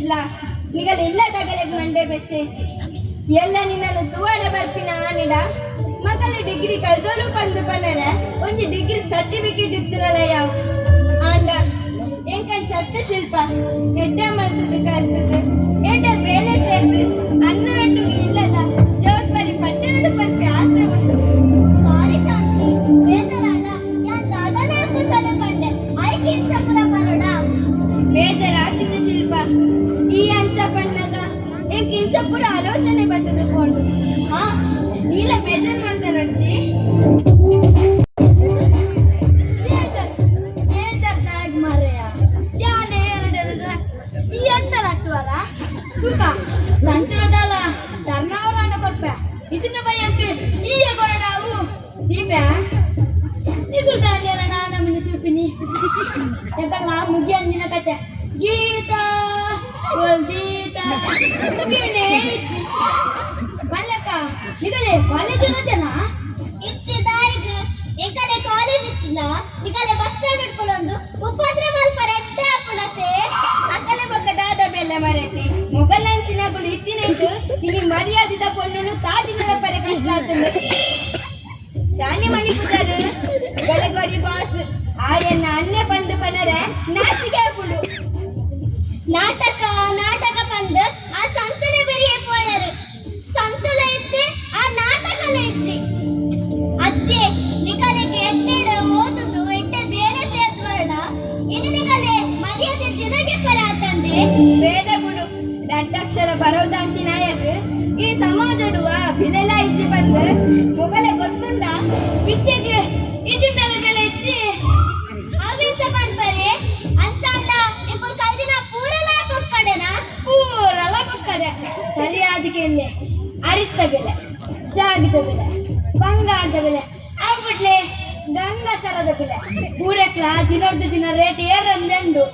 ಇತ್ತಿಡ್ಲ ನಿಗಲ ಇಲ್ಲದಗಲೆಗ್ ಮಂಡೆ ಬೆಚ್ಚ ಇಜ್ಜಿ. ಎಲ್ಲ ನಿನ್ನನ್ನು ತುವಾರ ಬರ್ಪಿನ ಆನಿಡ ಮಗಲ ಡಿಗ್ರಿ ಕಳ್ದೋಲು ಪಂದು ಪನ್ನರೆ ಒಂಜಿ ಡಿಗ್ರಿ ಸರ್ಟಿಫಿಕೇಟ್ ಇತ್ತಿರಲ್ಲ ಯಾವ. ಆಂಡ ಎಂಕನ್ ಚತ್ತ ಶಿಲ್ಪ ಎಡ್ಡೆ ಮಲ್ತದು ಕಲ್ತದು ಎಡ್ಡೆ ಬೇಲೆ ಸೇರ್ದು ಅನ್ನನೊಟ್ಟಿಗೆ ಇಲ್ಲದ ಜವಾಬ್ದಾರಿ ಪಟ್ಟಣಡು ಪನ್ಪಿ ಆಸೆ ಉಂಡು. ಸಾರಿ ಶಾಂತಿ, ಬೇಜಾರಾಂಡ ಯಾನ್ ದಾದನ ಕುಸಲೆ ಪಂಡೆ. ಐಕ್ ಇಂಚ ಪುರ ಪನೊಡ? ಬೇಜಾರಾತಿತ್ತು ಶಿಲ್ಪ. ಈ ಅಂಚ ಪಣ್ಣಗ ಎಂಕ್ ಇಂಚ ಪೂರ ಆಲೋಚನೆ ಬರ್ತದೆ ಪೋಂಡು. ಹಾ, ನೀಲ ಬೇಜಾರ್ ಮಾಡ್ತಾನಜ್ಜಿ. ಬೇಜಾರ್ ಬೇಜಾರ್ ದಾಗ್ ಮಾರಾಯ. ಯಾನೆ ಎರಡು ಈ ಅಂಟಲ ಅಟ್ಟುವರ ತೂಕ ಸಂತಿರದಲ್ಲ ಧರ್ಮಾವರಣ ಕೊರ್ಪೆ. ಇದನ್ನ ಬಯ್ಯಕ್ಕೆ ಈಯ ಕೊರಡಾವು ದೀಪ ನಿಗು ದಾನಿಯರ ನಮ್ಮನ್ನು ತೂಪಿನಿ ಎಂಕಲ್ಲ ಮುಗಿಯಂದಿನ ಕತೆ. ಗೀತಾ ಒಲ್ದೀತ ಮುಗಿನೇ ಇಜ್ಜಿ. ಮಲ್ಲಕ್ಕ, ನಿಗಲೆ ಕಾಲೇಜ್ ರಜನಾ? ಇಚ್ಚಿ ದಾಯಿಗ್? ಎಂಕಲೆ ಕಾಲೇಜ್ ಇತ್ತಿನ ನಿಗಲೆ ಬಸ್ ಸ್ಟ್ಯಾಂಡ್ ಹಿಡ್ಕೊಳ್ಳೊಂದು ಉಪದ್ರ ಮಲ್ಪರ ಎತ್ತೆ ಆಪುಣತೆ. ಅಕಲೆ ಬೊಕ್ಕ ದಾದ ಬೆಲ್ಲ ಮರೆತಿ? ಮೊಗಲಂಚಿನಗುಳು ಇತ್ತಿನೆಂಟು ಇಲ್ಲಿ ಮರ್ಯಾದಿದ ಪೊಣ್ಣುನು ತಾದಿನದ ಪರೆ ಕಷ್ಟ ಆತಂದು. ರಾಣಿ ಮಣಿ ಪೂಜಾರು ಗಲಗೊರಿ ಬಾಸ್ ಆಯನ್ನ ಅನ್ಯ ಬಂದು ಪನರೆ ನಾಚಿಕೆ ಆಪುಂಡು. ನಾಟಕ ನಾಟಕ ಪಂದ್ ಆ ಸಂತನೆ ಬೆರಿಯೆ ಪೋಯರು. ಸಂತುಲ ಇಚ್ಚಿ, ಆ ನಾಟಕಲ ಇಚ್ಚಿ. ಅತ್ತೆ, ನಿಕಲೆಗೆ ಎಟ್ಟೆಡ ಓದುದು ಎಟ್ಟೆ ಬೇರೆ ಸೇರ್ದು ಬರಡ. ಇನ್ನು ನಿಕಲೆ ಮರ್ಯಾದೆ ತಿರಗೆ ಪರ ಆತಂದೆ. ಬೇಲೆ ಬುಡು. ದಡ್ಡಕ್ಷರ ಬರೋದಂತಿ ನಾಯಕ್ ಈ ಸಮಾಜಡುವ ಬಿಲೆಲ ಇಜ್ಜಿ ಬಂದು ಮೊಗಲೆ ಗೊತ್ತುಂಡ? ವಿದ್ಯೆಗೆ ಇದಿಂದಲ ಬೆಲೆ ಇಚ್ಚಿ. ಅವಿಂಚ ಪನ್ಪರೆ? ಅಂಚಾಂಡ ಇಂಕುಲ್ ಕಲ್ದಿನ ಪೂರಲ ಪೊಕ್ಕಡೆನಾ? ಪೂರಲ ಪೊಕ್ಕಡೆ. ಸರಿಯಾದ ಕೇಳಲೆ, ಅರಿತ ಬೆಲೆ, ಜಾಗದ ಬೆಲೆ, ಬಂಗಾರದ ಬೆಲೆ ಆಗ್ಬಿಟ್ಲೆ, ಗಂಗಸರದ ಬೆಲೆ ಪೂರಕ್ಲ ದಿನೊರ್ದು ದಿನ ರೇಟ್ ಏರಂದೆಂಡು.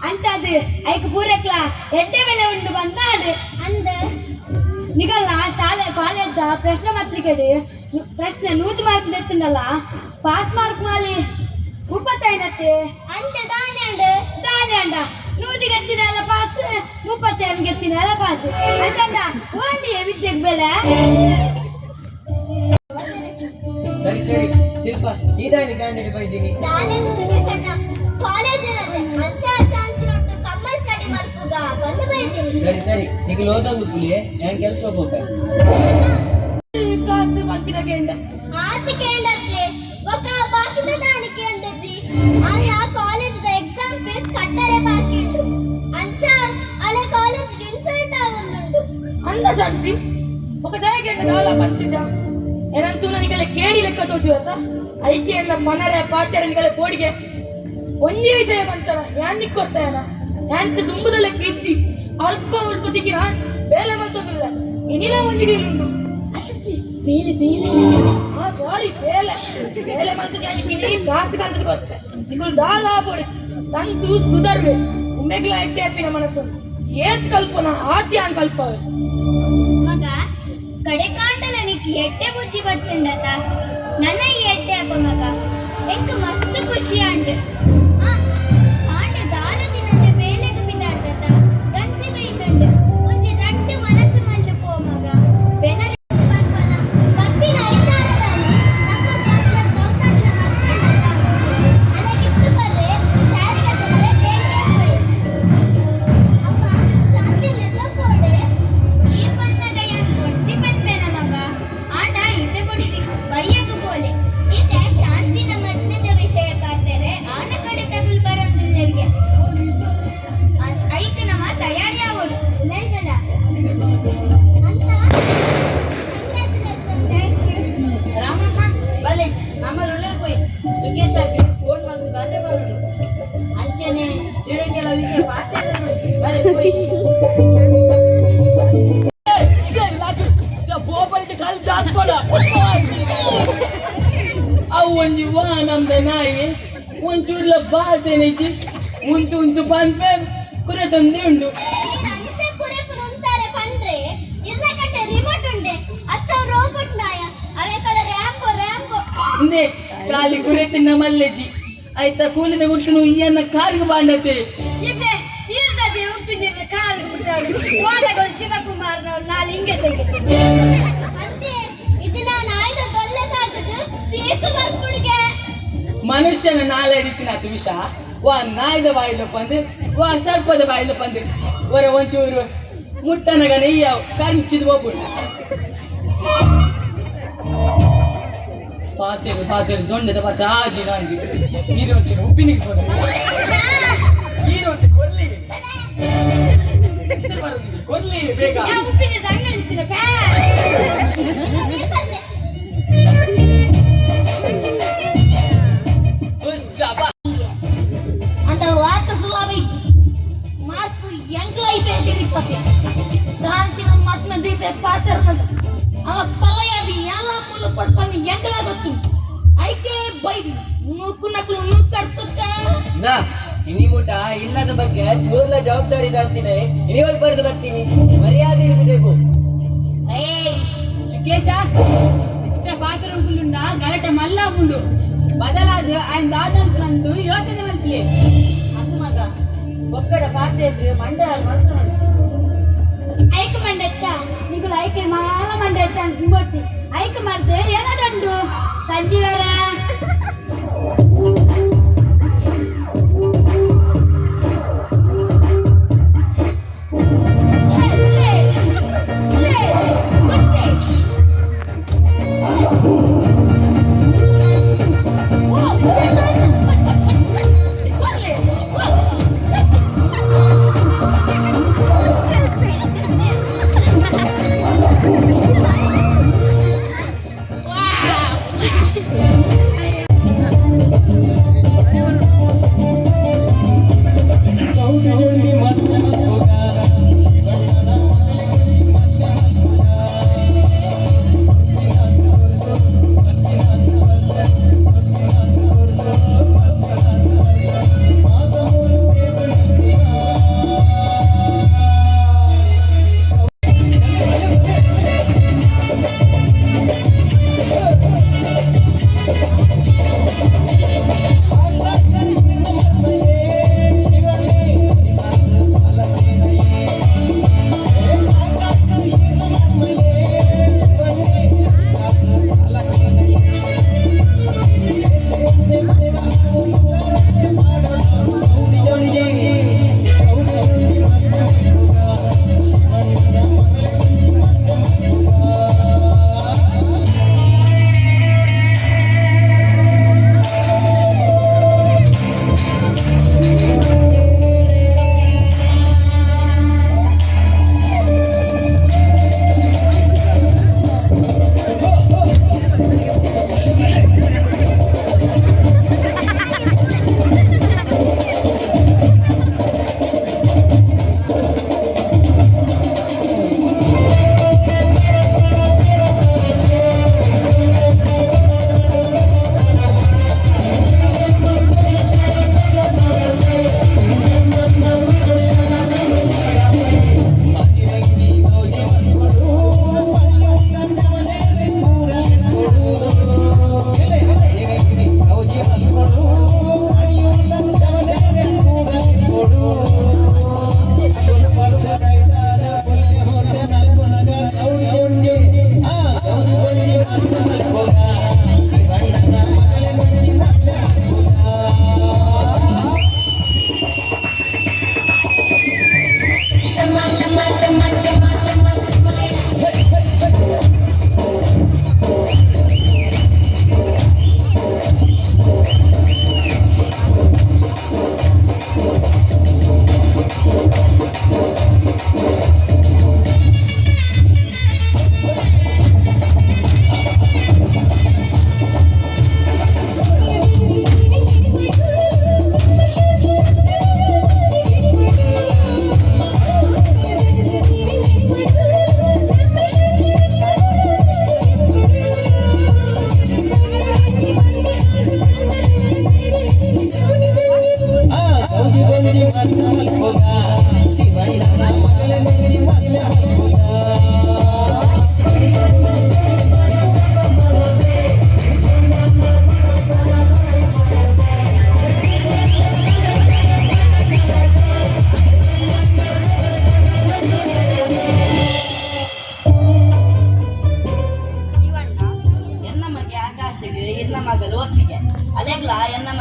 ಅಂಚಾದು ಐಕ್ ಪೂರಕ್ಲ ಎಡ್ಡೆ ಬೆಲೆ ಉಂಡು ಬಂದಾಡು. ಅಂದ. ನಿಗಲ್ಲ ಶಾಲೆ ಕಾಲೇಜ್ ಪ್ರಶ್ನೆ ಪತ್ರಿಕೆಡು ಪ್ರಶ್ನೆ 100 ಮಾರ್ಕ್ ಎತ್ತಿನಲ್ಲ, ಪಾಸ್ ಮಾರ್ಕ್ ಮಾಲಿ 35ನತ್ತೆ. ಅಂತೆ ದಾನೆ. ದಾನೆ ಅಂಡ, 100ಗೆ ಎತ್ತಿನಲ್ಲ ಪಾಸ್, 35ಗೆ ಎತ್ತಿನಲ್ಲ ಪಾಸ್. ಅಂಚಂಡ ಓಂಡಿಯ ವಿದ್ಯೆಗೆ ಬೆಲೆ. ಸರಿ ಸರಿ. ಶಿಲ್ಪ, ಈ ಕ್ಯಾಂಡಿಡೇಟ್ ಬೈದಿನಿ. ಕಾಲೇಜ್ ಸುರೇಶಣ್ಣ, ಕಾಲೇಜ್ ರಜೆ. ಅಂಚ ಶಾಂತಿ ರೊಟ್ಟು ಕಮ್ಮಲ್ ಸ್ಟಡಿ ಮಲ್ಪುಗ ಬಂದು ಬೈದಿನಿ. ಸರಿ ಸರಿ, ನಿಗಲ್ ಓದೊಂದು ಪುಲಿ, ഞാൻ ಕೆಲಸ ಹೋಗ್ಬೇಕು. ಕಾಸು ಪನ್ಪಿನ ಕೇಂಡ. ಆತ ಕೇಂಡತ್ತೆ, ಒಕ್ಕ ಬಾಕಿದ ದಾನಿ ಕೇಂದಜಿ. ಅಲ್ಲ, ಕಾಲೇಜ್ the exam fees ಕಟ್ಟರೆ ಬಾಕಿ ಉಂಟು. ಅಂಚ ಅಲೆ ಕಾಲೇಜ್ ಇನ್ಸಲ್ಟ್ ಆವೊಂದುಂಡು. ಅಂದ ಶಾಂತಿ, ఒక ದಯಗೆಂಡ ದಾಲ ಪಂತಿಜ ಏನಂತೂ ನನಗೆಲ್ಲ ಕೇಳಿ ಲೆಕ್ಕ ತೋಜುವತ್ತ. ಐಕೆ ಎಲ್ಲ ಪನರೆ ಪಾತ್ಯರ ನಿಗಲೆ ಪೋಡಿಗೆ. ಒಂಜಿ ವಿಷಯ ಬಂತರ ಯಾನ್ ನಿಕ್ಕೊರ್ತಾಯನ ಯಾಂತ ದುಂಬುದ ಲೆಕ್ಕ ಇಜ್ಜಿ. ಅಲ್ಪ ಉಲ್ಪ ತಿಕ್ಕಿನ ಬೇಲೆ ಮಲ್ತೊಂದಿಲ್ಲ. ಇನಿಲ ಒಂಜಿ ಡೀಲ್ ಉಂಡು. ಬೇಲೆ ಬೇಲೆ. ಆ ಸಾರಿ, ಬೇಲೆ ಬೇಲೆ ಮಲ್ತದ. ಯಾನಿಕ್ಕಿನಿ ಕಾಸು ಕಂತದ ಕೊರ್ತೆ. ನಿಕುಲು ದಾಲ ಪೋಡಿ, ಸಂತು ಸುಧರ್ವೆ. ಉಮ್ಮೆಗ್ಲ ಎಟ್ಟಿ ಆಪಿನ ಮನಸ್ಸು ಏತ್ ಕಲ್ಪನ ಆತ್ಯಾನ್ ಕಲ್ಪವೆ. ಮಗ, ಕಡೆ ಕಾಂಡಲ ನಿಕ್ ಎಡ್ಡೆ ಬುದ್ಧಿ ಬತ್ತುಂಡತ. ನನ್ನ ಈ ಎಡ್ಡೆ ಅಪ್ಪ ಮಗ. ಎಂಕ್ ಮಸ್ತ್ ಖುಷಿ ಆಂಡ್. ಆ ಕಾಂಡ ದಾಲ ದಿನಂದೆ ಬೇಲೆಗ್ ಪಿದಾಡ್ದತ? ಗಂಜಿ ಬೈದುಂಡು. ಒಂಜಿ ರಡ್ಡ್ ಮನಸ್ಸು ಮಲ್ತ್ ಪೋ ಮಗ. ಬೆನರೆ ಪನ್ಪನ ಬರ್ಪಿನ ಐತಾರದಾನಿ ನಮ್ಮ ಕ್ಲಾಸ್ಮೇಟ್ ಗೌತಮ್ನ ಮದ್ಮೆ ಉಂಡತ. ಅಲೆ ಗಿಫ್ಟ್ ಕೊರ್ರೆ ಸ್ಯಾರಿ ಕಟ್ಟರೆ ಪೇಂಟೆಗ್ ಪೋಯೆ. ಅಮ್ಮ, ಶಾಂತಿ ಲೆಕ್ಕ ಪೋಡೆ. ಈ ಪನ್ನಗ ಯಾನ್ ಬೊಡ್ಚಿ ಪನ್ಪೆನ ಮಗ, ಆಂಡ ಇತ್ತೆ ಬೊಡ್ಚಿ, ಬಯ್ಯಗ್ ಪೋಲೆ. ಇತ್ತೆ ಶಾಂತಿನ ಮದ್ಮೆದ ವಿಷಯ ಪಾತೆರೆ ಆನ ಕಡೆ ತಗುಲ್ ಬರೊಂದುಲ್ಲೆರ್ಗೆ. ಐಕ್ ನಮ ತಯಾರಿ ಆವೊಡು. ಉಲೈಬಲ ಅಂತ. ಕಂಗ್ರಾಚುಲೇಷನ್. Thank you. Ramanna, ಬಲೆ ನಮ್ಮಲ್ಲಿ ಪೋಯಿ. ಸುಖೇಶ್ ಫೋನ್ ಬಂದು ಬರ್ರೆ ಬರುಡು. ಅಂಚನೆ ಇಡ ಕೆಲವು ವಿಷಯ ಪಾತೆ. ಬಲೆ ಪೋಯಿ. ಪೋಪರಿಗೆ ಕಾಲು ದಾತ್ಕೊಡ. ಅವು ಒಂಜಿ ವಾನಂದ ನಾಯಿ, ಒಂಚೂರ್ಲ ಬಾಸೆನಿಜಿ. ಉಂತು ಉಂತು ಪನ್ಪೆ, ಕುರೆ ತೊಂದೆ ಉಂಡು. ನೀನ್ ಅಂಚೆ ಕುರೆಪುನ ಉಂತಾರೆ ಪಂಡ್ರೆ ಇರ್ನ ಕಟ್ಟೆ ರಿಮೋಟ್ ಉಂಡೆ ಅತ್ತ ರೋಬೋಟ್ ನಾಯ ಅವೇ ಕಲ ರ್ಯಾಂಬೋ ರ್ಯಾಂಬೋ. ಇಂದೆ ಖಾಲಿ ಕುರೆ ತಿನ್ನ ಮಲ್ಲೆಜಿ. ಆಯ್ತಾ ಕೂಲಿದ ಗುಟ್ಟುನು ಈಯನ್ನ ಕಾರಿಗೆ ಬಾಂಡತೆ. ಇಬ್ಬೆ ಈರ್ದದೆ ಉಪ್ಪಿನ ಕಾಲು. ಕೋಣಗಳು ಶಿವಕುಮಾರ್ ನಾಳೆ ಹಿಂಗೆ ಸಿಗುತ್ತೆ. ಅಂತೆ ಇದು ನಾನು ಆಯ್ದ ಗೊಲ್ಲದಾಗದು ಸೀಕು ಬರ್ಪುಡುಗೆ. ಮನುಷ್ಯನ ನಾಳೆ ಹಿಡಿತಿನ ವಿಷ ವಾ ನಾಯ್ದ ಬಾಯಿಲ ಪಂದು, ವಾ ಸರ್ಪದ ಬಾಯಿಲ ಪಂದು, ಒರ ಒಂಚೂರು ಮುಟ್ಟನಗ ನೆಯ್ಯಾವ್ ಕಂಚಿದ ಒಬ್ಬುಂಡು. ಪಾತೆರು ಪಾತೆರು ದೊಂಡದ ಬಸ ಆಜಿ ನಂದಿ ನೀರು ಒಂಚೂರು ಉಪ್ಪಿನಿಗೆ ಕೊಡು. ನೀರು ಅಂತ ಕೊರ್ಲಿ, ಎಂತ ಬರುದಿಲ್ಲ, ಕೊರ್ಲಿ ಬೇಗ. ಯಾ ಉಪ್ಪಿನ ಅಂಗಡಿ ಇತ್ತಿನ ಪ್ಯಾ. ಉಸ್ಸ, ಬಾ. ಅಂಡ ವಾತ ಸುಲಭ ಇಜ್ಜಿ ಮಾಸ್ತು ಎಂಕ್ಲೈಸೆ ತಿರುಪತಿ ಶಾಂತಿನ ಮತ್ನ ದಿವಸ ಪಾತೆರ್ನದ ಅಲ್ಲ ಪಲಯಾದಿ ಎಲ್ಲ ಮುಲು ಪಡ್ಪಂದು ಎಂಕಲ ಗೊತ್ತು ಐಕೆ ಬೈದಿ ನೂಕು ನಕಲು ನೂಕಡ್ತುತ್ತ. ನಾ ಇನಿ ಮುಟ ಇಲ್ಲದ ಬಗ್ಗೆ ಚೂರ್ಲ ಜವಾಬ್ದಾರಿ ಅಂತೀನಿ, ಇನಿವಲ್ ಬರೆದು ಬರ್ತೀನಿ, ಮರ್ಯಾದೆ ಹಿಡಿಬೇಕು. ಏಯ್. ಸುಕೇಶ, ಇತ್ತ ಪಾತ್ರಗುಂಡ ಗಲಾಟೆ ಮಲ್ಲ ಉಂಡು ಬದಲಾದ ఆయన ದಾದಂತಂದು ಯೋಚನೆ ಮಲ್ಪಲೆ. ಅಂದು ಮಗ ಒಕ್ಕಡ ಪಾತೇಶ್ ಮಂಡ ಮಲ್ತು ನಡಿಚಿ. ಐಕ ಮಂಡತ್ತ ನಿಗುಲು ಐಕೆ ಮಾಲ ಮಂಡತ್ತ ಅಂತ ಹಿಂಬರ್ತಿ ಐಕ ಮಾಡ್ದೆ ಏನಡಂಡು ಸಂಜೀವರ.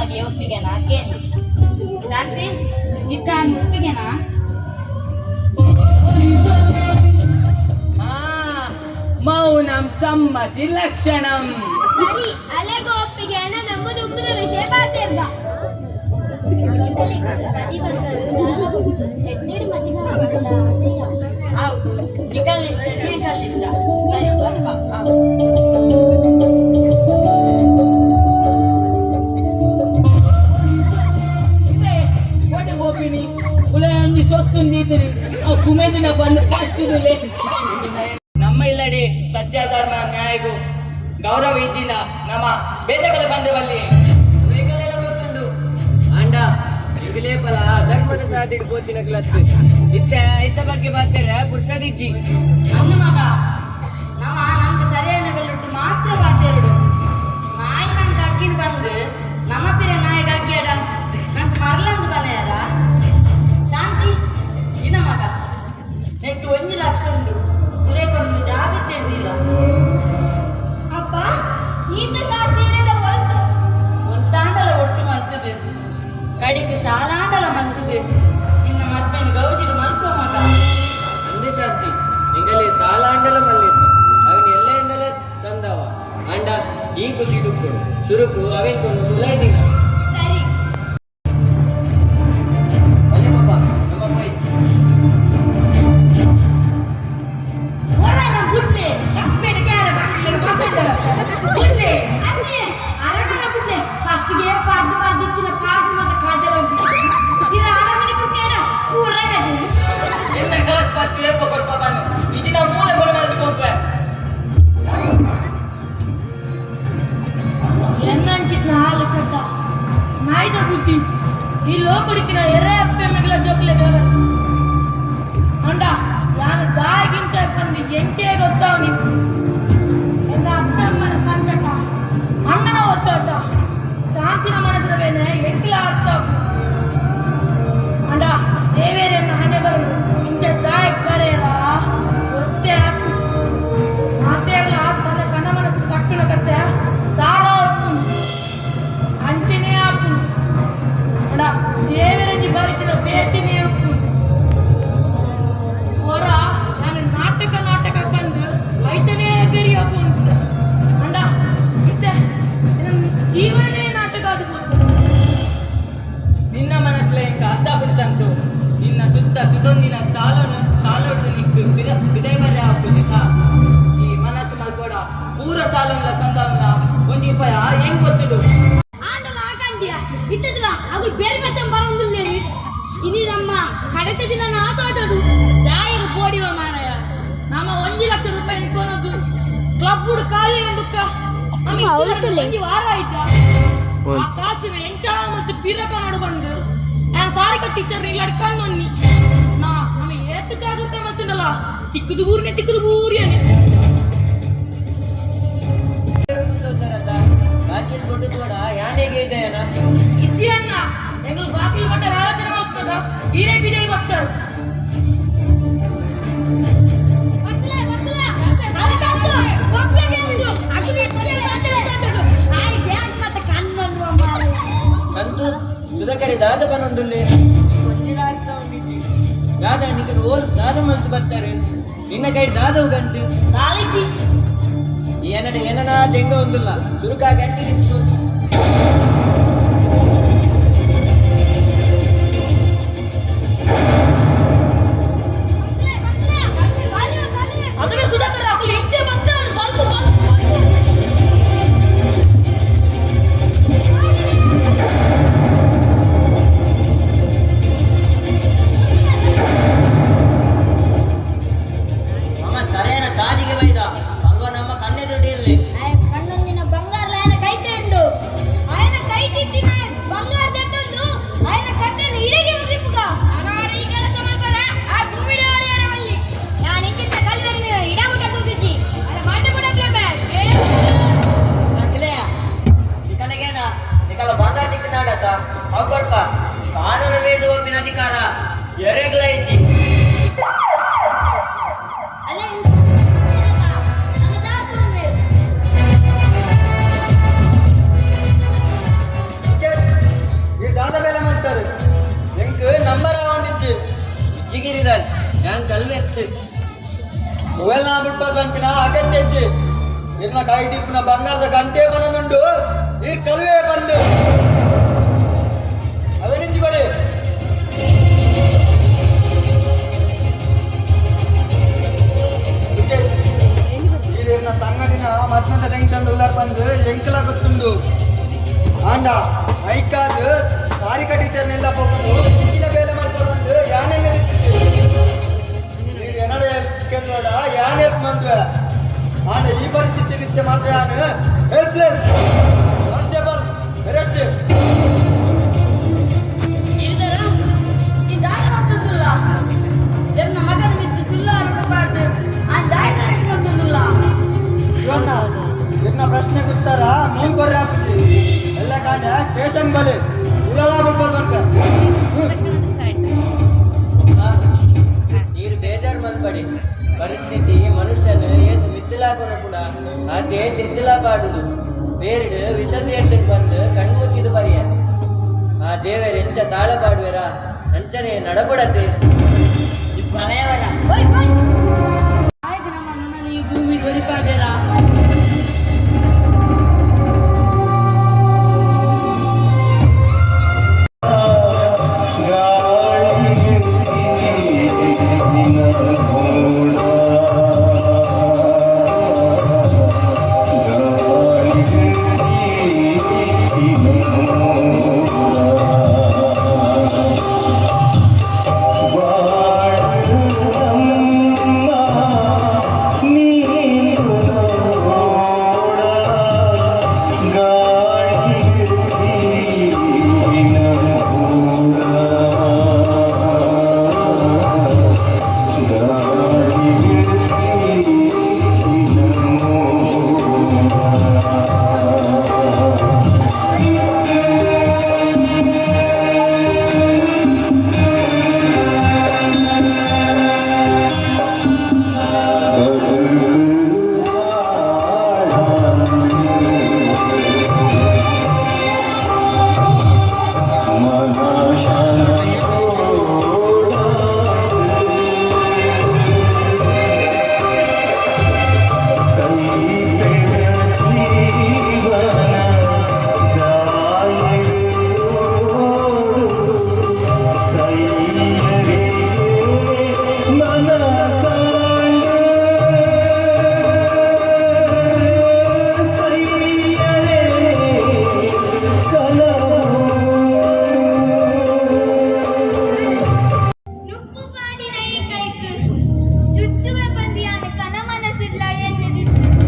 ಮಗೆ ಒಪ್ಪಿಗೆನಾ ಕೇಂದ್ರ. ಶಾಂತಿ, ನಿಕ್ಕ ಒಪ್ಪಿಗೆನಾ? ಆ ಮೌನಂ ಸಮ್ಮತಿ ಲಕ್ಷಣಂ. ಸರಿ, ಅಲೆಗೂ ಒಪ್ಪಿಗೆ ಅಣ್ಣ. ನಮ್ಮದು ಉಪ್ಪದ ವಿಷಯ ಪಾತಿರ್ದ. ಆವು, ನಿಕಲ್ ಇಷ್ಟ, ನಿಕಲ್ ಇಷ್ಟ. ಸರಿ, ಬರ್ಪ. ಕೋಟೆ ಗೋಪಿನಿ ಉಲಂಗಿ ಸೊತ್ತು ನೀತಿರಿ ಅವು ಕುಮೇದಿನ ಬಂದು ಫಸ್ಟ್. ನಮ್ಮ ಇಲ್ಲಡೆ ಸತ್ಯ, ಧರ್ಮ, ನ್ಯಾಯಗೂ ಗೌರವ ಇದ್ದಿನ ನಮ್ಮ ಬೇದಗಳ ಬಂದ್ರೆ ಬಲ್ಲಿ. ನಿಗಲೆಲ್ಲ ಗೊತ್ತುಂಡು ಆಂಡ ಇಗಲೇ ಫಲ ಧರ್ಮದ ಸಾದಿಡ್ ಪೋತಿನ ಕ್ಲತ್ ಇತ್ತ ಇತ್ತ ಬಗ್ಗೆ ಬಾತಾರೆ ಪುರ್ಸದಿಜ್ಜಿ. ಅಂದ ಮಗ, ನಮ್ಮ ನಂಗೆ ಸರಿಯಾದ ಬೆಲ್ಲುಟ್ಟು ಮಾತ್ರ ಬಾತೆರಡು. ನಾಯಿ ನಂಗೆ ಅಗ್ಗಿನ ಬಂದು ನಮ್ಮ ಪಿರ ನಾಯಿಗೆ ಅಗ್ಗಿಯಡ ನಂಗೆ ಮರಲಂದು ಬನೆಯರ. ಶಾಂತಿ, ಇನ ಮಗ, ನೆಟ್ಟು 1 ಲಕ್ಷ ಉಂಡು. ಉಲೇಪನ್ನು ಜಾಗ್ರತೆ ಹಿಡ್ದಿಲ್ಲ. ಅಪ್ಪ, ಈತ ಕಾಸೀರಡ ಹೊಲ್ತು? ಒಂದಾಂಡಲ ಒಟ್ಟು ಮಲ್ತದೆ, ಕಡಿಗೆ ಸಾಲಾಂಡಲ ಮಲ್ತದೆ. ನಿನ್ನ ಮದ್ಮೆನ್ ಗೌಜಿಡು ಮಲ್ಪೋ ಮಗ. ಅಂದೆ ಶಾಂತಿ, ನಿಂಗಲ್ಲಿ ಸಾಲಾಂಡಲ ಮಲ್ಲಿಜ್ಜಿ, ಅವನ್ ಎಲ್ಲೆಂಡಲ ಚಂದವ. ಆಂಡ ಈ ಖುಷಿ ಡುಪ್ಪುಡು ಸುರುಕು ಅವೇನ್ ಕೊನು ಉಲೈದಿಲ್ಲ. ಸರಿ. ಒಲೆ ಪಾಪ, ನಮ್ಮ ಪೋಯ್. ಹೊರನ ಗುಡ್ಲೆ ಕಪ್ಪೆನ ಕ್ಯಾರ ಗುಡ್ಲೆ. ಅಲ್ಲಿ ಅರಮನೆ ಬಿಡ್ಲೆ. ಫಸ್ಟ್ಗೆ ಪಾಡ್ದು ಬರ್ದಿತ್ತಿನ ಪಾಡ್ಸ್ ಮತ್ತೆ ಖಾತೆಲ್ಲ ಇರ ಅರಮನೆ ಬಿಡ್ಕೇಡ ಪೂರ ಗಜಿ. ಎನ್ನ ಕಾಸು ಫಸ್ಟ್ ಏಪ ಕೊರ್ಪ ಕಣ್ಣು ಇಜಿನ ಮೂಲೆ ಬರ ಮಲ್ತು ಕೊಪ್ಪೆ. ಎನ್ನಂಚಿತ್ನ ಹಾಲು ಚಟ್ಟ ನಾಯ್ದ ಬುದ್ಧಿ ಈ ಲೋಕುಡಿಕಿನ ಎರೆ ಅಪ್ಪೆ ಮೆಗಲ ಜೋಕ್ಲೆ. ಅಂಡ ಯಾನು ದಾಯಿಗಿಂತ ಬಂದು ಎಂಕೆ ಗೊತ್ತಾವನಿತ್ತು ಎನ್ನ ಅಪ್ಪ ಅಮ್ಮನ ಸಂಕಟ, ಅಣ್ಣನ ಒತ್ತಾಟ, ಶಾಂತಿನ ಮನಸ್ಸಿನ ಬೇನೆ ಎಂಕ್ಲ ಅರ್ಥ. ಅಂಡ ದೇವೇರನ್ನ ಹಣೆ ಬರಲು ಇಂಚ ದಾಯಕ್ ಬರೆಯರ ಒತ್ತೆ ಆಪುಜಿ. ಮಾತೇರ್ಲ ತನ್ನ ಕನ ಮನಸ್ಸು ಕಟ್ಟುನ ಕತ್ತೆ ಸಾರ ಉಪ್ಪುಂಡು, ಅಂಚನೆ ಆಪುಂಡು. ಅಡ ದೇವರಂಜಿ ಬಾರಿತಿನ ಬೇಟಿನೇ ಉಪ್ಪುಂಡು. ಹೊರ ನಾನು ನಾಟಕ ನಾಟಕ ಕಂದು ಐತನೇ ಬೆರಿಯ ಉಂಟು. ಅಂಡ ಇತ್ತೆ ನನ್ನ ಜೀವನನೇ ನಾಟಕ ಅದು ಪೋತು. ನಿನ್ನ ಮನಸ್ಸಲ್ಲಿ ಇಂಕ ಅರ್ಥ ಪುಡಿಸಂತು ನಿನ್ನ ಸುತ್ತ ಸುತೊಂದಿನ ಸಾಲೋನು ಸಾಲೋಡ್ದು ನಿಕ್ಕು ಬಿದ ಬಿದೈ ಬರ್ರೆ ಹಾಕುದಿತ. ಈ ಮನಸ್ಸು ಮಲ್ಕೋಡ ಪೂರ ಸಾಲೋನ್ಲ ಸಂದವನ್ನ ಒಂಜಿ ಉಪಾಯ ಹೆಂಗ್ ಗೊತ್ತಿಡು. ಆಂಡಲ ಆಕಂಡಿಯ ಇತ್ತದಲ್ಲ, ಅಗುಲ್ ಬೇರೆ ಮತ್ತೆ ಬರೋದಿಲ್ಲ. ಇನಿ ನಮ್ಮ ಕಡತ ದಿನ ನಾತೋದಡು. ದಾಯಿಗೆ ಪೋಡಿವ ಮಾರಾಯ, ನಮ್ಮ 1 ಲಕ್ಷ ರೂಪಾಯಿ ಇಟ್ಕೊಳೋದು ಕ್ಲಬ್ ಹುಡು ಖಾಲಿ ಬುಕ್ಕ. ನಮ್ಮ ಇತ್ತಿನ ಒಂಜಿ ವಾರ ಆಯ್ತಾ, ಆ ಕಾಸಿನ ಎಂಚಾಳ ಮತ್ತು ಪೀರಕ ನೋಡು ಬಂದು ನಾನು ಸಾರಿಕ ಟೀಚರ್ ಇಲ್ಲ ಅಡ್ಕೊಂಡು ಅನ್ನಿ. ನಾ ನಮ್ಮ ಏತ್ ಜಾಗೃತೆ ಮಲ್ತಿಂಡಲ್ಲ, ತಿಕ್ಕುದು ಊರ್ನೆ ತಿಕ್ಕುದು ಊರಿಯನೆ. ಬಾಕಿಲ್ ಕೊಟ್ಟು ತೋಡ ಯಾನೆಗೆ ಇದೆಯನ? ಇಜ್ಜಿ ಅಣ್ಣ, ಎಂಗಳು ಬಾಕಿಲ್ ಬಟ್ಟರ ಆಲೋಚನೆ ಮಾಡ್ತದ, ಹೀರೆ ಬಿದೆ ಬರ್ತಾರೆ. ಬತ್ತಲೆ ಬತ್ತಲೆ. ಸಂತು, ಸುಧಾಕರಿ ದಾದ ಬನೊಂದುಲ್ಲೆ ಒಂಜಿಲ ಅರ್ಥ ಒಂದಿಜ್ಜಿ. ದಾದ ನಿಕನ್ ಓಲ್ ದಾದ ಮಲ್ತು ಬರ್ತಾರೆ? ನಿನ್ನ ಕೈ ದಾದವು ಗಂಟು. ದಾಲಿಜ್ಜಿ. ಈ ಏನಡ ಏನನ ದೆಂಗ ಒಂದುಲ್ಲ ಸುರುಕ ಗಂಟೆ ನಿಂಚಿಕೊಂಡು. ಅದುವೇ ಸುಧಾಕರ್, ಅಕುಲು ಇಂಚೆ ಬರ್ತಾರೆ. Bulk bulk. ಮಮ್ಮ ಸರಿಯಾದ ತಾಜಿಗೆ ಬೈದ ಅಲ್ವಾ, ನಮ್ಮ ಕಣ್ಣೆದುರು ಇರಲಿ. ಕಣ್ಣೊಂದಿನ ಬಂಗಾರ ఆయన ಕೈಟೆ ಉಂಡು. ఆయన ಕೈಟಿತ್ತಿನ ಬಂಗಾರ ದೆತ್ತೊಂದು ఆయన ಕಟ್ಟೆನ ಇಡೆಗೆ ಮುಗಿಪುಗ. ಅನಾರ ಈ ಕೆಲಸ ಮಲ್ಪರ ಆ ಗುಮಿಡವರ ಯಾರವಲ್ಲಿ. ನಾನು ಇಂಚಿತ್ತ ಕಲ್ವೆರನು ಇಡಮುಟ ತೂಗಿಜಿ ಅರೆ ಮಂಡೆ ಬುಡಪ್ಲೆ ನಕ್ಲೆಯ ನಿಕಲಗೇನ ನಿಕಲ ಬಂಗಾರ ದಿಕ್ಕನಾಡತ ಅವು ಕೊರ್ಪ. ಕಾನೂನು ಮೀರಿದ ಒಪ್ಪಿನ ಅಧಿಕಾರ ಎರೆಗ್ಲ ಇಜ್ಜಿ. ಅಲೆ ನನ್ನ ದಾತು. ಟೀಚರ್ಸ್. ಯಾನ್ ಕಲ್ವೆತ್ತು. ಮೊಬೈಲ್ ನಾ ಬಿಟ್ಪಾದ್ ಪನ್ಪಿನ ಅಗತ್ಯ ಇಜ್ಜಿ. ಇರ್ನ ಕೈ ಟಿಪ್ಪುನ ಬಂಗಾರದ ಗಂಟೆ ಬನ್ನದುಂಡು, ಇರ್ ಕಲುವೆ ಬಂದು ಅವೇ ನಿಂಚು ಕೊಡಿ. ಸುಖೇಶ್, ಈರಿರ್ನ ತಂಗಡಿನ ಮತ್ಮದ ಟೆನ್ಷನ್ ಉಲ್ಲಾರ್ ಬಂದು ಎಂಕಲ ಗೊತ್ತುಂಡು. ಆಂಡ ಐಕಾದ್ ಸಾರಿಕಾ ಟೀಚರ್ ನೆಲ್ಲ ಪೋಕುದು ಇಂಚಿನ ಬೇಲೆ ಮಾಡ್ಕೊಂಡು ಬಂದು ಯಾನೆಲ್ಲ ನೀರು ಎನ್ನಡ ಕೇಂದ್ರ ಯಾನ್ ಹೆಲ್ಪ್ ಮಂದ್ವೆ. ಆಂಡ ಈ ಪರಿಸ್ಥಿತಿ ನಿತ್ಯ ಮಾತ್ರ ಯಾನ್ ಹೆಲ್ಪ್ಲೆಸ್. Constable, arrest. ಇಲ್ದರ ಈ ದಾದ ಮತ್ತೊಂದುಲ್ಲ, ಎನ್ನ ಮಗನ ಮಿತ್ತು ಸುಳ್ಳು ಆರೋಪ ಮಾಡ್ದು ಆ ದಾಯ ಅರೆಸ್ಟ್ ಮಾಡ್ತೊಂದುಲ್ಲ. ಶಿವಣ್ಣ, ಇರ್ನ ಪ್ರಶ್ನೆ ಉತ್ತರ ಮೂಲ್ ಕೊರ್ರೆ ಆಪುಜಿ. ಎಲ್ಲ ಕಾಂಡ ಸ್ಟೇಷನ್ ಬಲಿ ಉಲಲಾ ಬಿಡ್ಬೋದು ಬಂತ. ನೀರು ಬೇಜಾರು ಮಲ್ಪಡಿ. ಪರಿಸ್ಥಿತಿ ಮನುಷ್ಯನ ಏತ್ ಮಿತ್ತಲಾಕೋನು ಕೂಡ ಆತೆ ತಿತ್ತಲಾ ಪಾಡುದು. ಬೇರೆಡು ವಿಷ ಸೇರ್ದು ಬಂದು ಕಣ್ಮುಚ್ಚಿದು ಬರಿಯ. ಆ ದೇವೆರ್ ಎಂಚ ತಾಳ ಪಾಡುವೆರ ಅಂಚನೆ ನಡಪಡತೆ. ಓಯ್ ಓಯ್. ಆಯ್ತು, ನಮ್ಮ ನನ್ನಲ್ಲಿ ಈ ಭೂಮಿ ದೊರಿಪಾದೇರಾ? ನುಪ್ಪು ಪಾಡಿನ ಈ ಕೈಕ್ ಚುಚ್ಚುವ ಬಂದಿಯಾನ ಕನ ಮನಸ್ಸಿಲ್ಲ ಎನ್ನುದಿತ್ತು.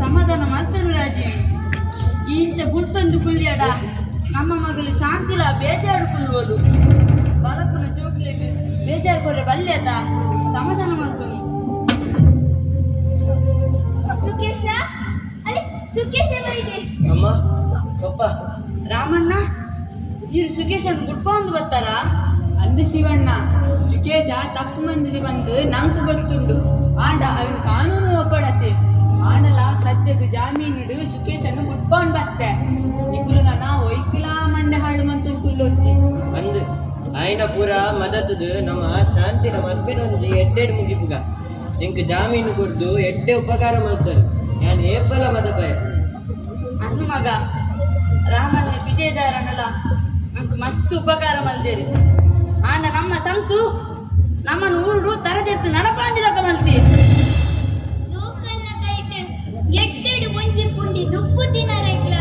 ಸಮಾಧಾನ ಮಲ್ತನು ರಾಜೀವಿ. ಈ ಇಂಚ ಗುರ್ತೊಂದು ಕುಳ್ಳಿಯಡ ನಮ್ಮ ಮಗಳು ಶಾಂತಿಲ ಬೇಜಾರು ಕುಳ್ಳುವಳು. ಬಲಪುನ ಜೋಕ್ಲೆಗ್ ಬೇಜಾರು ಕೊರೆ ಬಲ್ಯತ, ಸಮಾಧಾನ ಮಾಡ್ತನು. ಸುಕೇಶ, ಅಲ್ಲಿ ಸುಕೇಶ ಬೈದೆ. ಅಮ್ಮ, ಪಪ್ಪ. ರಾಮಣ್ಣ, ಇವ್ರು ಸುಕೇಶನ್ ಗುಡ್ಪ ಒಂದು ಬರ್ತಾರ? ಅಂದು ಶಿವಣ್ಣ, ಸುಕೇಶ ತಪ್ಪು ಮಂದಿಗೆ ಬಂದು ನಂಕು ಗೊತ್ತುಂಡು. ಆಂಡ ಅವನ ಕಾನೂನು ಒಪ್ಪಡತೆ. ಆಂಡಲ ಸದ್ಯದ ಜಾಮೀನಿಡು ಸುಕೇಶನ್ನು ಗುಡ್ಪಾನ್ ಬತ್ತೆ. ನಿಕುಲು ನನ್ನ ಒಯ್ಕಿಲಾ ಮಂಡೆ ಹಾಳು ಮಂತು ಕುಲ್ಲೊರ್ಚಿ. ಅಂದ್ ಆಯ್ನ ಪೂರ ಮದತದು ನಮ್ಮ ಶಾಂತಿನ ಮದ್ಬಿನೊಂಜಿ ಎಡ್ಡೆಡ್ ಮುಗಿಪುಗ. ಎಂಕ್ ಜಾಮೀನು ಕೊರ್ದು ಎಡ್ಡೆ ಉಪಕಾರ ಮಲ್ತರು. ಯಾನ್ ಏಪಲ ಮದಪಯ. ಅಂದು ಮಗ, ರಾಮಣ್ಣ ಬಿಜಯದಾರನಲ್ಲ ನಂಗೆ ಮಸ್ತ್ ಉಪಕಾರ ಮಲ್ದೇರಿ. ಆಂಡ ನಮ್ಮ ಸಂತು ನಮ್ಮನ್ನು ಊರುಡು ತರದೆತ್ತು ನಡಪಾಂದಿಲಕ ಮಲ್ತಿ. ಜೋಕಲ್ನ ಕೈಟ್ ಎಡ್ಡೆಡು ಒಂಜಿ ಪುಂಡಿ ನುಪ್ಪು ತಿನ್ನರೆಗ್ಲ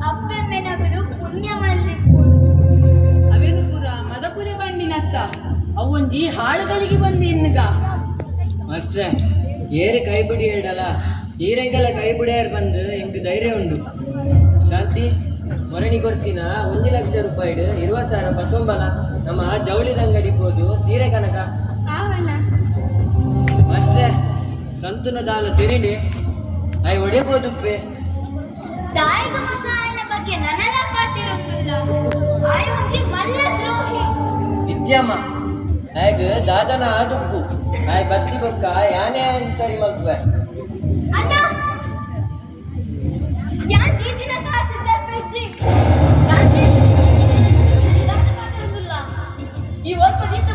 ಅಪ್ಪೆ ಮೆನಗಲು ಪುಣ್ಯ ಮಲ್ದಿಪ್ಪುಡು. ಅವೇನು ಪೂರ ಮದಪುಲೆ ಬಂಡಿನತ್ತ, ಅವೊಂಜಿ ಹಾಳುಗಳಿಗೆ ಬಂದು ಇನ್ನುಗ. ಮಾಸ್ಟ್ರೆ, ಏರು ಕೈ ಬಿಡಿ ಹೇಳಲ್ಲ, ಈರೆಂಗೆಲ್ಲ ಕೈ ಬಿಡಿಯಾರ್ ಬಂದು ಎಂಕ್ ಧೈರ್ಯ ಉಂಡು. ಶಾಂತಿ, ಮೊರಣಿ ಕೊರ್ತಿನ 1 ಲಕ್ಷ ರೂಪಾಯಿಡ್ 20,000 ಪಸೊಂಬಲ. ನಮ್ಮ ಜವಳಿದ ಅಂಗಡಿ ಪೋದು ಸೀರೆ ಕನಕ. ಆವಣ್ಣ. ಮಾಸ್ಟ್ರೆ, ಸಂತುನ ದಾಲ ತಿರಿಂಡಿ ಆಯ್ ಒಡೆಬೋದುಪ್ಪೆ. ತಾಯಿಗ ಮಗ ಅನ್ನ ಬಗ್ಗೆ ನನಲ ಪಾತಿರುತ್ತಿಲ್ಲ. ಆಯ್ ಒಂಜಿ ಮಲ್ಲ ದ್ರೋಹಿ. ಇಜ್ಜಮ್ಮ, ಆಯ್ಗ ದಾದನ ಆದುಪ್ಪು. ಆಯ್ ಬತ್ತಿ ಬೊಕ್ಕ ಯಾನೇ ಆಯ್ನ್ ಸರಿ ಮಲ್ಪುವೆ. ಅಣ್ಣ, ಯಾನ್ ದೀದಿನ ಕಾಸು ತಪ್ಪೆಜ್ಜಿ. ಶಾಂತಿ, ನಿಧಾನ ಮಾತಾಡುದಿಲ್ಲ. ಈ ಒಲ್ಪ ದೀತ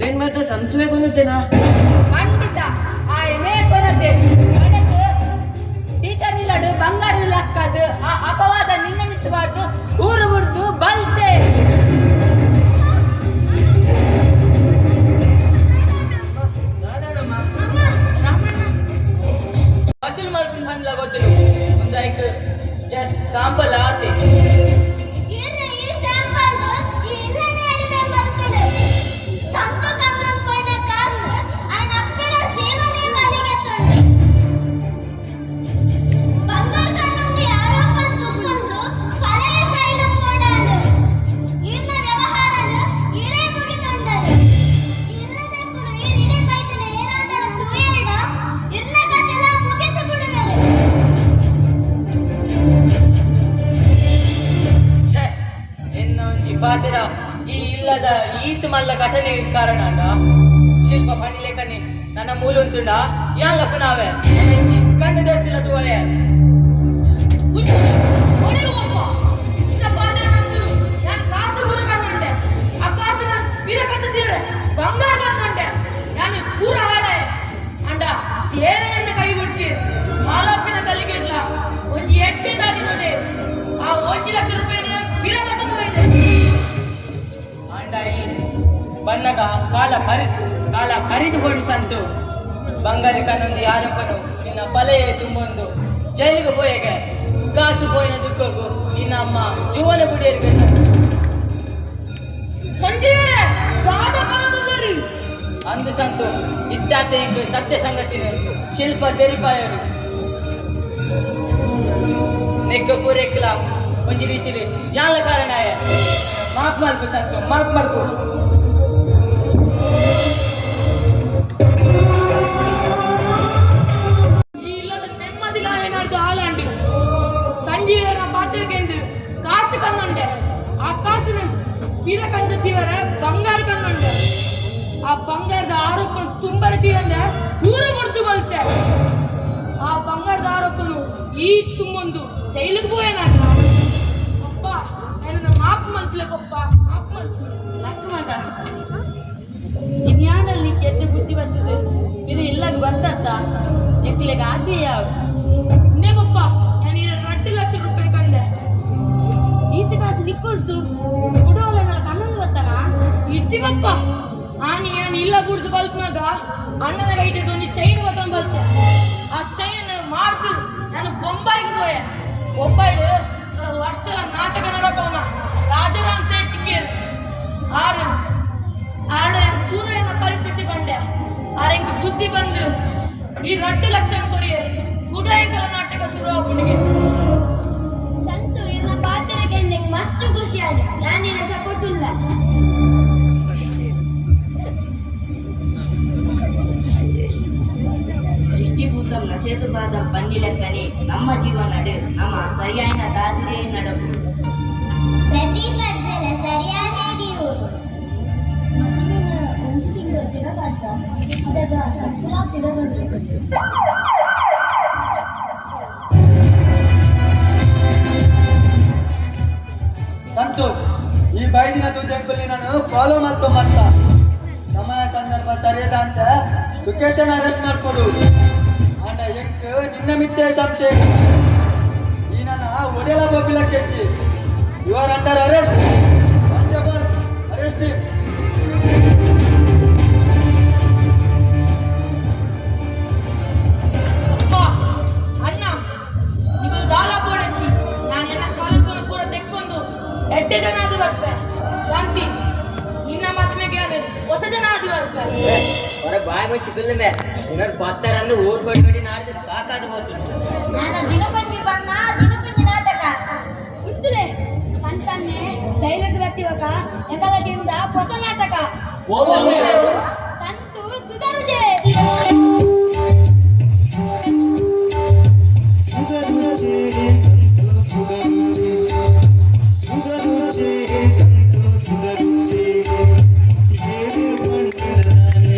ಉಂದೇನ್ ಮಾತ್ರ ಸಂತುವೆ ಕೊನುತ್ತೇನಾ? ಖಂಡಿತ ಆಯನೇ ಕೊನತೆ. ಕಡೆದು ಟೀಚರ್ ನಿಲ್ಲಡು ಬಂಗಾರ ಲಕ್ಕದು ಆ ಅಪವಾದ ನಿನ್ನ ಮಿತ್ತಬಾರ್ದು ಊರು ಬುಡ್ದು ಬಲ್ತೆ. ದಾದಾನಮ್ಮ? ವಸೂಲ್ ಮಲ್ಪಿನ ಬಂದ್ಲ ಗೊತ್ತಿರು ಒಂದು ಐಕ್ ಜಸ್ಟ್ ಸಾಂಪಲ್ ಆತೆ. ಈರ್ನ ಈ ಸ್ಯಾಂಪಲ್ದು ಈ ಇಲ್ಲನೆ ಅಡಿಮೆ ಮಲ್ತುಡು. ಸಂತು ಕನ್ನನ್ ಪೋಯಿನ ಕಾಸು ಆಯನ ಅಪ್ಪೆನ ಜೀವನೇ ಬಲಿಗೆತ್ತುಂಡು. ಬಂಗಾರ ಕಣ್ಣೊಂದು ಆರೋಪ ತುಂಬೊಂದು ಪಳೆಯ ಜೈಲು ಪೋಡಾಂಡು. ಈರ್ನ ವ್ಯವಹಾರನು ಈರೇ ಮುಗಿತೊಂಡರು. ಇಲ್ಲದಕ್ಕುಲು ಈರ್ ಇಡೆ ಬೈದಿನ ಏನಾಂಡಲ ತೂಯೆರ್ಡ ಇರ್ನ ಕತೆಲ ಮುಗಿತು ಬಿಡುವೆರು. ಛೆ, ಎನ್ನ ಒಂಜಿ ಪಾತೆರ ಈ ಇಲ್ಲದ ಈತ್ ಮಲ್ಲ ಘಟನೆ ಕಾರಣ ಅಂಡ ಶಿಲ್ಪ ಪಣಿಲೇಖನಿ ನನ್ನ ಮೂಲುಂತುಂಡ ಯಾನ್ ಲಪ್ಪುನಾವೆ ಇಂಚಿ ಕಣ್ಣು ದರ್ತಿಲ್ಲ ತೂವಲೆ. ನಿನ್ನ ಪಾತ್ರ ನಂಬುದು ನಾನು ಕಾಸು ಪೂರ ಕಂಡುಂಡೆ. ಆ ಕಾಸನ್ನ ಬೀರ ಕಟ್ಟುತ್ತೀರ ಬಂಗಾರ ಕಂಡುಂಡೆ. ನಾನು ಪೂರ ಹಾಳೆ ಅಂಡ ದೇವರನ್ನ ಕೈ ಬಿಡ್ತಿ ಮಾಲಪ್ಪಿನ ಕಲ್ಲಿಗೆಟ್ಲ ಒಂಜಿ ಎಡ್ಡೆ ದಾದಿ ನೋಡೆ. ಆ 1 ಲಕ್ಷ ರೂಪಾಯಿ ಬೀರ ಕಟ್ಟದು ಇದೆ. ಅಂಡ ಈ ಬನ್ನಗ ಕಾಲ ಕರಿ ಕಾಲ ಕರಿದುಕೊಂಡು ಸಂತು ಬಂಗಾರಿ ಕಣ್ಣೊಂದು ಯಾರೊಬ್ಬನು ನಿನ್ನ ಪಲೆಯೇ ತುಂಬೊಂದು ಜೈಲಿಗೆ ಪೋಯೆಗೆ ಕಾಸು ಪೋಯಿನ ದುಃಖಕ್ಕೂ ನಿನ್ನ ಅಮ್ಮ ಜೀವನ ಕುಡಿಯರಿಗೆ ಸಂತು. ಸಂಜೀವರೇ, ದಾದ ಬಲದುಲ್ಲರಿ. ಅಂದು ಸಂತು, ಇತ್ತಾತೆ ಎಂಕ್ ಸತ್ಯ ಸಂಗತಿನ ಶಿಲ್ಪ ತೆರಿಪಾಯರು ನೆಕ್ಕ ಪೂರೆಕ್ಲ ಒಂಜಿ ರೀತಿಲಿ ಯಾಲ ಕಾರಣಾಯ ಮಾಪ್ ಮಲ್ಪು ಸಂತು, ಮಾಪ್ ಮಲ್ಪು. ಈ ಇಲ್ಲದ ನೆಮ್ಮದಿಲ ಏನಾಡ್ದು ಹಾಲಾಂಡಿ ಸಂಜೀವರನ ಪಾತ್ರಕ್ಕೆಂದು ಕಾಸು ಕಂದುಂಡೆ. ಆ ಕಾಸಿನ ಪಿರ ಕಂಡು ತೀವರ ಬಂಗಾರ ಕಂದುಂಡೆ. ಆ ಬಂಗಾರದ ಆರೋಪನು ತುಂಬರ ತೀರಂದೆ ಊರು ಕೊಡ್ತು ಬಲ್ತೆ. ಆ ಬಂಗಾರದ ಆರೋಪನು ಈ ತುಂಬೊಂದು ಜೈಲಿಗೆ ಪೋಯನ. ಅಪ್ಪ, ನನ್ನ ಮಾಪ್ ಮಲ್ಪಲೆ ಪಪ್ಪ, ಮಾಪ್ ಮಲ್ಪು. ಲಕ್ಕ ಮಗ, ಇನ್ಯಾಡಲ್ಲಿ ಕೆಟ್ಟ ಬುದ್ಧಿ ಬರ್ತದೆ. ಇದು ಇಲ್ಲಾಗ ಬರ್ತತ್ತ ಎಂಕ್ಲೆಗ್ ಆತೆ ಯಾವ. ಇನ್ನೇ ಪಪ್ಪ, ನಾನು ಈ 2 ಲಕ್ಷ ರೂಪಾಯಿ ಕಂಡೆ. ಈತ ಕಾಸು ನಿಕ್ಕೊಲ್ತು ಕುಡೋಲ ಕಣ್ಣು ಬತ್ತಾನ? ಇಜ್ಜಿ ಪಪ್ಪ, ಆನಿ ಯಾನ್ ಇಲ್ಲ ಬುಡ್ದು ಬಲ್ಪ್ನಾಗ ಅಣ್ಣನ ಕೈಟು ಒಂಜಿ ಚೈನ್ ಬತ್ತೊಂದು ಬಲ್ತೆ. ಆ ಚೈನ್ ಮಾರ್ದು ನಾನು ಬೊಂಬಾಯಿಗೆ ಪೋಯೆ. ಬೊಂಬಾಯ್ಡು ವರ್ಷಲ ನಾಟಕ ನಡಪವನ ರಾಜರಾಮ್ ಸೇಠ್ ತಿಕ್ಕೇರು ಆರು ಆಡ ಪೂರ ಎನ್ನ ಪರಿಸ್ಥಿತಿ ಬಂಡೆ. ಆರೆಂಕ್ ಬುದ್ಧಿ ಬಂದು ಈ 2 ಲಕ್ಷ ಕೊರಿಯೆ ಕುಡ ಎಂಕಲ ನಾಟಕ ಶುರು ಆಪುಣಿಗೆ. ಸಂತು, ಇರ್ನ ಪಾತ್ರಕ್ಕೆ ಮಸ್ತ್ ಖುಷಿ ಆದ. ನಾನಿನ ಸಪೋರ್ಟ್ ಇಲ್ಲ. ದೃಷ್ಟಿಭೂತಂ ನಸೇತುಪಾದಂ ಪನ್ನಿಲೆಕ್ಕನೆ ನಮ್ಮ ಜೀವನಡು ನಮ್ಮ ಸರಿಯಾದ ದಾದಿರೇ ನಡಪು. ಪ್ರತಿ ಪಜ್ಜಲ ಸರಿಯಾದ ದಿವು. ಒಂಜಿ ತಿಂಗಳು ಪಿರ ಪಡ್ದ ಅದಗ ಸಂತುಲ ಪಿರ ಬಂದು. ಸಂತು, ಈ ಬೈದಿನ ತುಜಂಕುಲಿ ನಾನು ಫಾಲೋ ಮಾಡ್ಕೊ ಮತ್ತ ಸಮಯ ಸಂದರ್ಭ ಸರಿಯದ ಅಂತ ಸುಕೇಶನ ಅರೆಸ್ಟ್ ಮಾಡ್ಕೊಡು. ಆಂಡ ಎಂಕ್ ನಿನ್ನ ಮಿತ್ತೆ ಸಂಶಯ. ಈ ನನ್ನ ಒಡೆಲ ಬೊಬ್ಬಿಲ ಕೆಚ್ಚಿ. You are under arrest, constable, arrest. ಅಪ್ಪ, ಅಣ್ಣ, ಇದು ದಾಲ ಬೋಡಚ್ಚಿ. ನಾನು ಎಲ್ಲ ಕಾಲಕ್ಕೊಂಡು ಪೂರ ತೆಕ್ಕೊಂಡು ಎಡ್ಡೆ ಜನ ಅದು ಬರ್ಪೆ. ಶಾಂತಿ, ನಿನ್ನ ಮದುವೆಗೆ ಅದು ಹೊಸ ಜನ ಅದು ಬರ್ಪೆ. ಹೊರ ಬಾಯಿ ಮುಚ್ಚಿ ಬಿಲ್ಲುವೆ. ಏನಾರು ಬರ್ತಾರಂದು ಊರ್ ಕೊಟ್ಕೊಂಡು ನಾಡ್ದು ಸಾಕಾದ ಹೋತು. ನಾನು ದಿನಕ್ಕೊಂಜಿ ಬಣ್ಣ, ದಿನಕ್ಕೊಂಜಿ ನಾಟಕ. ಉತ್ತರೆ ಸಂತಾನೆ ಜೈಲದ ಬರ್ತಿವಾಗ ಎಂಕಲ ಟೀಮ್ದ ಹೊಸ ನಾಟಕ ಸಂತು ಸುಧಾರುಜೆ. ಸುಗರುಚೆ ಸಂತು ಸುಗರುಚೆ, ಸುಗರುಚೆ ಸಂತು ಸುಗರುಚೆ, ಏರು ಪಂಡದಾನೆ.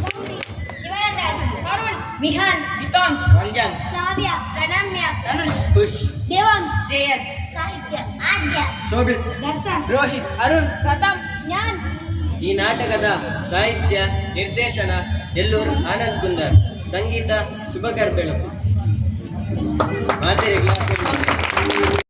ಗೌರಿ, ಶಿವರಂದಾಸ್, ಅರುಣ್, ವಿಹಾನ್. ಹಿತಾಂಶ್. ರಂಜನ್. ಶ್ರಾವ್ಯ. ಪ್ರಣಮ್ಯ. ಧನುಷ್. ಖುಷ್. ದೇವಾಂಶ್. ಶ್ರೇಯಸ್. ಸಾಹಿತ್ಯ. ಆದ್ಯ. ಶೋಭಿತ್. ದರ್ಶನ್. ರೋಹಿತ್. ಅರುಣ್. ಪ್ರಥಮ್. ಜ್ಞಾನ್. ಈ ನಾಟಕದ ಸಾಹಿತ್ಯ ನಿರ್ದೇಶನ ಎಲ್ಲೂರು ಆನಂದ್ ಕುಂದರ್, ಸಂಗೀತ ಶುಭಕರ್ ಬೆಳಕು. ಮಾತೆರಿಗ್ಲಾ.